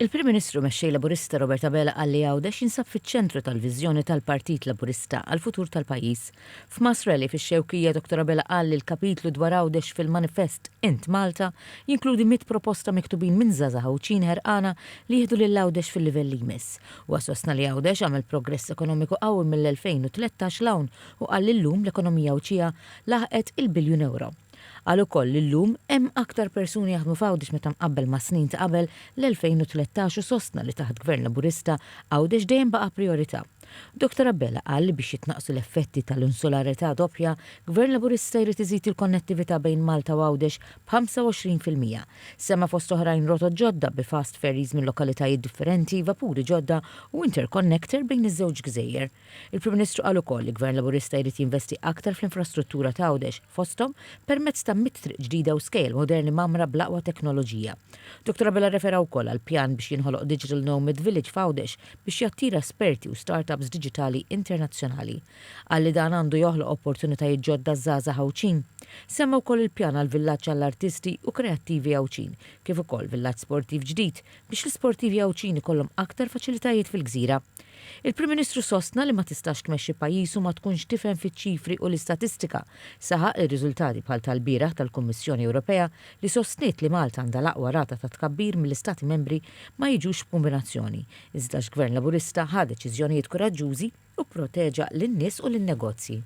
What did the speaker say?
Il-Prim Ministru Mexxej Laburista Robert Abela qal li Għawdex jinsab fiċ-ċentru tal-viżjoni tal-Partit Laburista għall-futur tal-pajjiż. F'mass rally fix-Xewkija Dottor Abela qal li l-kapitlu dwar Għawdex fil-manifest Int Malta jinkludi mitt proposta miktubin minn żgħażagħ Għawdxin ħerqana li jieħdu lil Għawdex fil-livell li jmiss. Huwa sostna li Għawdex għamel progress ekonomiku qawwi mill-2013 'l hawn u qal li llum l-ekonomija Għawdxija laħqet il-biljun ewro. Qal ukoll li llum hemm aktar persuni jaħdmu f'Għawdex meta mqabbel mas-snin ta' qabel l-2013 u sostna li taħt Gvern Laburista Għawdex dejjem baqa' prijorità. Dottor Abela qal li biex jitnaqqsu l-effetti tal-insularità doppja, Gvern Laburista jrid iżid il-konnettività bejn Malta u Għawdex b'25%. Semma fost oħrajn rotot ġodda bi fast ferries minn lokalitajiet differenti, vapuri ġodda u interconnector bejn iż-żewġ gżejjer. Il-Prim Ministru qal ukoll li Gvern Laburista jrid jinvesti aktar fl-infrastruttura t'Għawdex, fosthom permezz ta' mitt triq ġdida u skejjel moderni mgħammra bl-aqwa teknoloġija. Dottor Abela rrefera wkoll għall-pjan biex jinħoloq Digital Nomad Village f'Għawdex biex jattira esperti u start-ups diġitali internazzjonali. Qal li dan għandu joħloq opportunitajiet ġodda għaż-żgħażagħ Għawdxin. Semma wkoll il-pjan għal villaġġ għall-artisti u kreattivi Għawdxin, kif ukoll villaġġ sportiv ġdid biex l-isportivi Għawdxin ikollhom aktar faċilitajiet fil-gżira. Il-Prim Ministru sostna li ma tistax tmexxi pajjiż u ma tkunx tifhem fiċ-ċifri u l-istatistika. Saħaq li riżultati bħal tal-bieraħ tal-Kummissjoni Ewropea li sostniet li Malta għandha l-aqwa rata ta' tkabbir mill-Istati Membri ma jiġux b'kumbinazzjoni, iżda għax Gvern Laburista ħa deċiżjonijiet kuraġġużi u pproteġa lin-nies u lin-negozji.